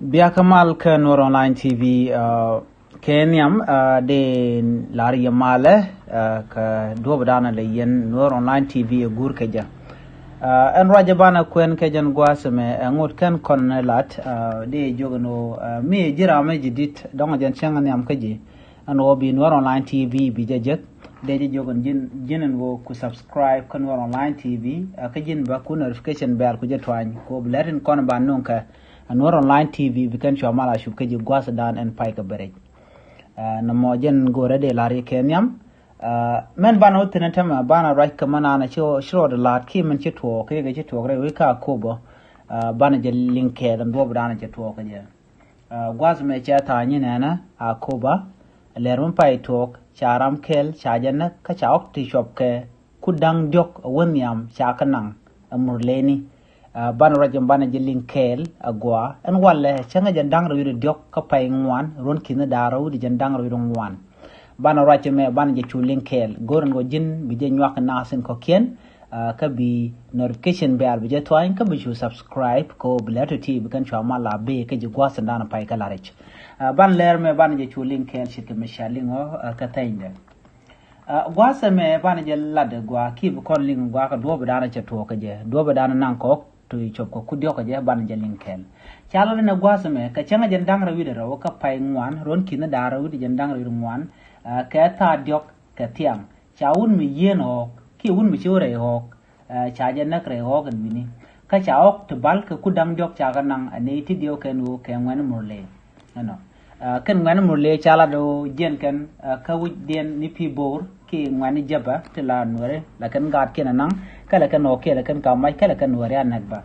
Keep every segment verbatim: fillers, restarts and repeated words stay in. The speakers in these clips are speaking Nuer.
Bia kä mal kä Nuer Online T V, uh, kɛ nhiam, uh, dee lar yɛ malɛ, uh, kä duɔp danɛ lɛ yɛn Nuer Online T V ɛ gur kɛ jɛ. Uh, ɛn ruacɛ banɛ kuɛn kɛ jɛn gua̱a̱th ɛmɛ, uh, ŋot kɛn kɔn lat, uh, dee jiök ɛn ɣöö, uh, mi ji̱ ram ɛ ji̱ di̱t dɔ̱ŋ jɛn cäŋ nhiam kä ji̱. Ɛn ɣöö bi Nuer Online T V bi jɛ jek, dee jɛ jiök ɛn ji̱n, ji̱n ɛn ɣöö ku subscribe kä Nuer Online T V, uh, kä ji̱n ba ku notification bell ku jɛ tuany, ku bi lɛt in kɔn ba nuŋ kɛ, uh, Nuer Online T V bi kɛn cua mal a cup kä ji̱ gua̱a̱th dan ɛn pay kɛ bɛ rɛc. Uh, nɔmɔ jɛn go̱rɛ dee lar yɛ kɛ nhiam. Uh, mɛn banɛ wä thi̱n ɛn tämɛ banɛ ruac kɛ mɛn an ci, ci rɔɔdɛ laat kiɛ mɛn ci tuɔɔk kiɛ kɛ ci tuɔɔk rɛy wec kä Akobo. Uh, banɛ jɛ liŋ kɛɛl ɛn duɔp danɛ cɛ tuɔɔk kɛ jɛ. Uh, gua̱a̱th mɛ cɛ tha̱a̱ŋ nyi nɛnɛ Akobo. Lɛr mi pay tuɔɔk ca ram kɛɛl ca jɛ näk kä ca ɣɔk ti cuɔp kɛ ku da̱ŋ diɔ̱k ɛ wä nhiam ca kä naŋ ɛ Murleni. Uh, banɛ ruac ɛn banɛ jɛ liŋ kɛɛl ɛ gɔaa ɛn walɛ cäŋɛ jɛn da̱ŋ rɛw wi̱cdɛ diɔ̱k kä pay ŋuan ruɔ̱n ki̱n da̱ŋ rɛw wi̱cdɛ jɛn da̱ŋ rɛw wi̱cdɛ ŋuan. Banɛ ruac ɛmɛ banɛ jɛ cu liŋ kɛɛl go̱r ɛn ɣöö ji̱n bi jɛ nyuak naath in kɔ̱kiɛn. Uh, kä bi notification bell bi jɛ tuany kä bi cu subscribe kɛ ɣöö bi lɛt tɔ̱ ti bi kɛn cua mal a bi kä ji̱ gua̱a̱th in danɛ pay kä la̱r rɛc. Uh, banɛ lɛr ɛmɛ banɛ jɛ cu liŋ kɛɛl ce̱tkɛ mi ca liŋ ɔ, uh, kä thɛnydɛ. Uh, gua̱a̱th ɛmɛ banɛ jɛ lat ɛ gɔaa kiɛ bi kɔn liŋ gɔaa kɛ duɔ̱ɔ̱p danɛ cɛ tuɔɔk kɛ jɛ duɔ̱ɔ̱p danɛ naŋ kɔk ti cop kɛ ku diɔ̱k kɛ jɛ banɛ jɛ liŋ kɛɛl. Ca lat ɛnɛ gua̱a̱th ɛmɛ kɛ cäŋɛ jɛn da̱ŋ rɛw wi̱cdɛ rɛw kä pay ŋuan ruɔ̱n ki̱n da̱ŋ rɛw wi̱cdɛ jɛn da̱ŋ rɛw wi̱cdɛ ŋuan, uh, kɛ tha̱a̱ diɔ̱k kɛ thiaŋ. Ca wut mi yieen ɣɔ̱ɔ̱k kiɛ wut mi ci wä rɛy ɣɔ̱ɔ̱k, uh, ca jɛ näk rɛy ɣɔ̱ɔ̱k ɛn wi̱ni. Kä ca ɣɔ̱k ti bal kɛ ku da̱ŋ diɔ̱k ca kɛ naŋ ɛ nɛy ti diɛw kɛn ɣöö kɛ ŋuɛ̈ni Murle. Ɛnɔ. Uh, kɛn ŋuɛ̈ni Murle ca lat ɣöö jiɛn kɛn, uh, kä wi̱c diɛn ni Pibor kiɛ ŋuɛ̈ni Jäpɛ ti la Nuɛri la kɛn gaat kiɛn ɛ naŋ kä la kɛn ɣɔ̱k kiɛ la kɛn ka mac kä la kɛn Nuɛri a näk bä.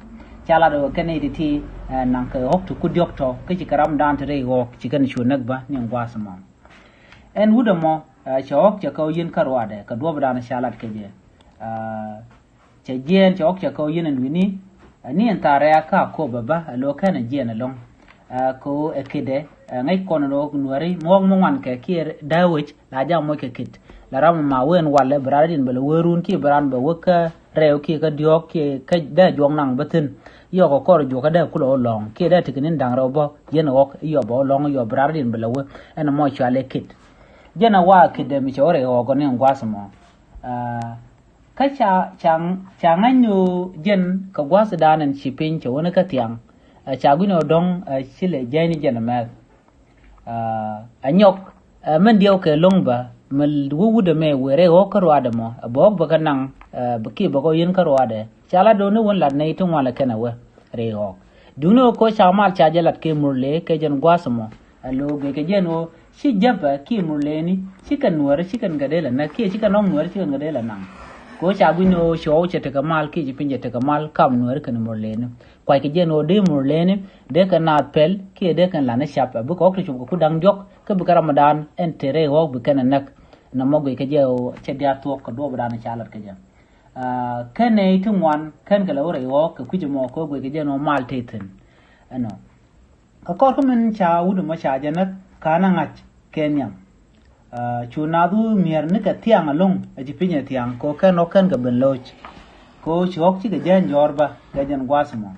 Ca lat ɣöö kɛn nɛy ti ti, uh, naŋ kɛ ɣɔ̱k ti ku diɔ̱k tɔ kä ci kɛ ram daan ti rɛy ɣɔ̱ɔ̱k ci kɛn cu näk bä ni gua̱a̱th ɛmɔ. Ɛn wut ɛmɔ, uh, cɛ ɣɔ̱k cɛ kɛ ɣöö yiɛn kä ruaadɛ kɛ duɔ̱ɔ̱p daan ca lat kɛ jɛ. Uh, Cɛ jiɛɛn cɛ ɣɔ̱k cɛ kɛ ɣöö yiɛn ɛn wi̱ni, ɛ, ni ɛn tha̱a̱ŋ rɛ̈ɛ̈k kä Akobo bä ɛ lo̱o̱ kɛn ɛ jiɛɛn ɛlɔ̱ŋ. Ɛ, kɛ ɣöö ɛ ki̱dɛ, ɛ, ŋäc kɔn ɛn ɣöö Nuɛri mi ɣɔ̱k mi ŋuan kɛ kiɛ dääk wec la jam moc kɛ ki̱t. La ram ma wee ɛn walɛ bi raan diɛn bɛ lɛ wee run kiɛ bi raan bɛ wee kä rɛw kiɛ kä diɔ̱ɔ̱k kiɛ kä dee juɔk naŋ bä thi̱n. Yɔɔk ɛ kɔr juɔk kä dee kulɛ ɣöö lɔ̱ŋ kiɛ dee tekɛ ni̱n da̱ŋ rɛw bä yɛn ɣɔ̱k yɔp ɛ ɣöö lɔ̱ŋ yɔp bi raan diɛn bɛ lɛ wee ɛn ɛ mɔc cɔal ɛ ki̱t. Jɛn ɛ wa ki̱t dee mi cɛ wä rɛy ɣɔ̱ɔ̱k ɔ ni ɛn gua̱a̱th ɛmɔ. Ɛ, Kä ca, ca, ca ŋa̱c ni ɣöö jɛn kɛ gua̱a̱th dan ɛn ci piny cɛ wä ni kä thiaŋ. Ɛ, ca gui̱n ɣöö dɔ̱ŋ, ɛ, ci lɛ jiäcni jɛn ɛmɛth. Ɛ, ɛ nyɔk, ɛ, min diɛw kɛ lo̱ŋ bä mi wä wut ɛmɛ wëë rɛy ɣɔ̱k kä ruaadɛ mɔ ɛ bɛ ɣɔ̱k bä kä naŋ, ɛ, bɛ kiɛ bɛ kɛ ɣöö yiɛn kä ruaadɛ. Ca la do̱n ni wun lat nɛy ti ŋuan lɛ kɛn ɛ wä rɛy ɣɔ̱k. Duundɛ ɣöö kɛ ɣöö ca mal ca jɛ lat kɛ Murle kɛ jɛn gua̱a̱th ɛmɔ. Ɛ lo̱o̱ guic kɛ jɛn ɣöö ci Jäpɛ kiɛ Murleni ci kɛn Nuɛri ci kɛn kɛ dee lɛ näk kiɛ ci kɛn ɣɔ̱k Nuɛri ci kɛn kɛ dee lɛ naŋ. Kɛ ɣöö ca gui̱n ni ɣöö ci ɣɔ̱k cɛ tekɛ mal kiɛ ci piny cɛ tekɛ mal kam Nuɛri kɛnɛ Murleni. Kuackɛ jɛn ɣöö dee Murleni dee kɛn naath pɛl kiɛ dee kɛn la̱t ni cap ɛ bikɛ ɣɔ̱k ti cop kɛ ku da̱ŋ diɔ̱k kä bikɛ ramdan ɛn te rɛy ɣɔ̱k bi kɛn ɛ näk. Nɔmɔ guic kɛ jɛ ɣöö cɛ diaal thuɔ̱k kɛ duɔ̱ɔ̱p dan ca lat kɛ jɛ. Aa, kɛn nɛy ti ŋuan kɛn kɛ lɛ wä rɛy ɣɔ̱ɔ̱k kɛ kui̱c ɛmɔ kɛ ɣöö guic kɛ jɛn ɣöö mal tëë thi̱n. Ɛnɔ. Kä kɔr kä min ca wut ɛmɔ ca jɛ näk ka̱n a ŋa̱c kɛ nhiam. Aa, cu naath wä mi̱eer ni kɛ thiaŋ ɛlɔ̱ŋ ɛ ci piny ɛ thiaŋ kɛ ɣöö kɛn ɣɔ̱k kɛn kɛ ben lo̱c. Kɛ ɣöö ci ɣɔ̱k cikɛ jääny jɔ̱ɔ̱r bä kɛ jɛn gua̱a̱th ɛmɔ.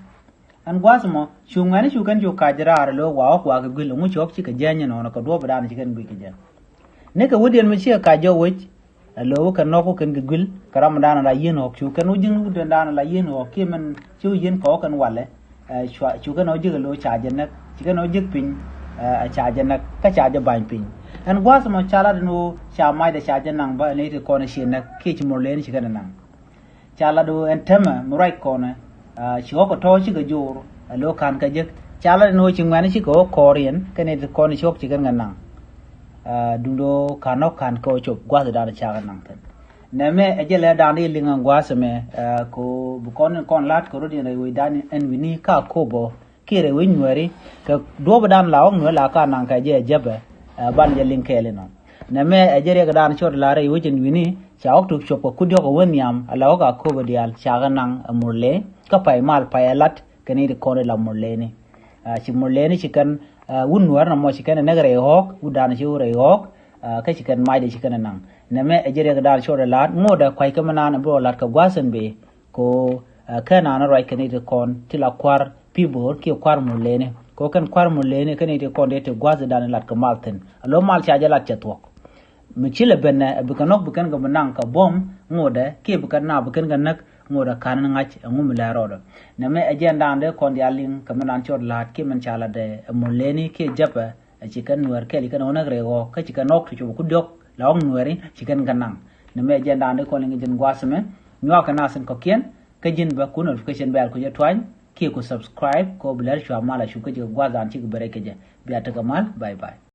Ɛn gua̱a̱th ɛmɔ cu ŋuɛ̈ni cu kɛn cu ka̱c raar ɛ lo̱o̱ wa ɣɔ̱k wa kɛ gui̱l ɛŋu ci ɣɔ̱k cikɛ jääny ɛnɔnɔ kɛ duɔ̱ɔ̱p dan ci kɛn guic kɛ jɛ. Ni kɛ wädiɛn mi ci kɛ kac jɔk wec, ɛ lo̱o̱ wä kɛ nɔk wä kɛn kɛ gui̱l kɛ ramdan la yieen ɣɔ̱k cu kɛn wä ji̱n wutdan la yieen ɣɔ̱k kiɛ mɛn ci wä yieen kɔk kɛn walɛ. Ɛ, cua, cu kɛn wä ji̱ kɛ lo̱o̱ ca jɛ näk ci kɛn wä ji̱ piny. Ɛ, ca jɛ näk kä ca jɛ ba̱ny piny. Ɛn gua̱a̱th ɛmɔ ca lat ɛn ɣöö ca macdɛ ca jɛ naŋ bä ɛn iti kɔn ɛ ci näk kiɛ ci Murleni ci kɛn ɛ naŋ. Ca lat ɣöö ɛn täämɛ mi ruac kɔnɛ, aa, ci ɣɔ̱k ɛ tɔ̱ cikɛ jo̱o̱r ɛ lo̱o̱ ka̱n kɛ jek. Ca lat ɛn ɣöö ci ŋuɛ̈ni cikɛ ɣɔ̱k kɔɔr yɛn kɛn iti kɔn ci ɣɔ̱k ci kɛn kɛ naŋ. Aa, duundɛ ɣöö ka̱n ɣɔ̱k ka̱n kɛ ɣöö cop gua̱a̱th dan ca kɛ naŋ thi̱n. Nɛmɛ ɛ jɛ lɛ dan di liŋ ɛn gua̱a̱th ɛmɛ, aa, kɛ ɣöö bi kɔn in kɔn la̱t kɛ rɔ̱diɛn rɛy wecdan ɛn wi̱ni kä Akobo kiɛ rɛy wec Nuɛri kɛ duɔ̱ɔ̱p dan la ɣɔ̱k Nuɛri la ka naŋ kɛ jɛ ɛ Jäpɛ, aa, banɛ jɛ liŋ kɛɛl inɔ. Nɛmɛ ɛ jɛ riɛkdan cɔt la rɛy wec ɛn wi̱ni ca ɣɔ̱k tok cop kɛ ku diɔ̱k ɛ wä nhiam ala ɣɔ̱k Akobo diaal ca kɛ naŋ ɛ Murle kä pay mal pay ɛ lat kɛn iti kɔn ila Murleni. Aa, ci Murleni ci kɛn, aa, wut Nuɛr nɔmɔ ci kɛn ɛ näk rɛy ɣɔ̱ɔ̱k wut dan ci wä rɛy ɣɔ̱ɔ̱k, aa, kä ci kɛn macdɛ ci kɛn ɛ naŋ. Nɛmɛ ɛ jɛ riɛkdan cɔt ɛ la̱t ŋotdɛ kua̱ckɛ mi naan ɛ bi rɔ la̱t kɛ gua̱a̱th ɛn bëë. Kɛ ɣöö, aa, kä naan ruac kɛn iti kɔn ti la kua̱r Pibor kiɛ kua̱r Murleni. Kɛ kɛn kua̱r mɔ leni kɛn iti kɔn dee ti gua̱th dan lat kɛ mal thin. A lo mal ca jɛ lat cɛ thuɔk. Mi ci lɛ ben nɛ bi kɛ nɔk bi kɛn kɛ bi naŋ kɛ bom ŋodɛ kiɛ bi kɛn na bi kɛn kɛ näk ŋodɛ kan ni ŋa̱c ɛŋu mi lɛ rɔɔdɛ. Nɛ mɛ ɛ jɛn dan dee kɔn dial liŋ kɛ mi nan cɔt la̱a̱t kiɛ min ca lat dɛ ɛ mɔ leni kiɛ jɛpɛ ɛ ci kɛn nuɛr kɛl ci kɛn ɣän näk rɛy ɣɔɔ kä ci kɛn nɔk ti cop ku diɔk la ɣɔk nuɛri ci kɛn kɛ naŋ. Nɛ mɛ ɛ jɛn dan dee kɔn liŋ kɛ jɛn gua̱th mɛ nyuak kɛ nath in kɔkiɛn kä ji̱n bä ku notification bell ku jɛ tuany kiɛ ku subscribe kɛ ɣöö bi lɛr cua mal a cuk kä ji̱ kɛ gua̱th dan cikɛ bɛ rɛc kɛ jɛ. Bia tekɛ mal, bye bye.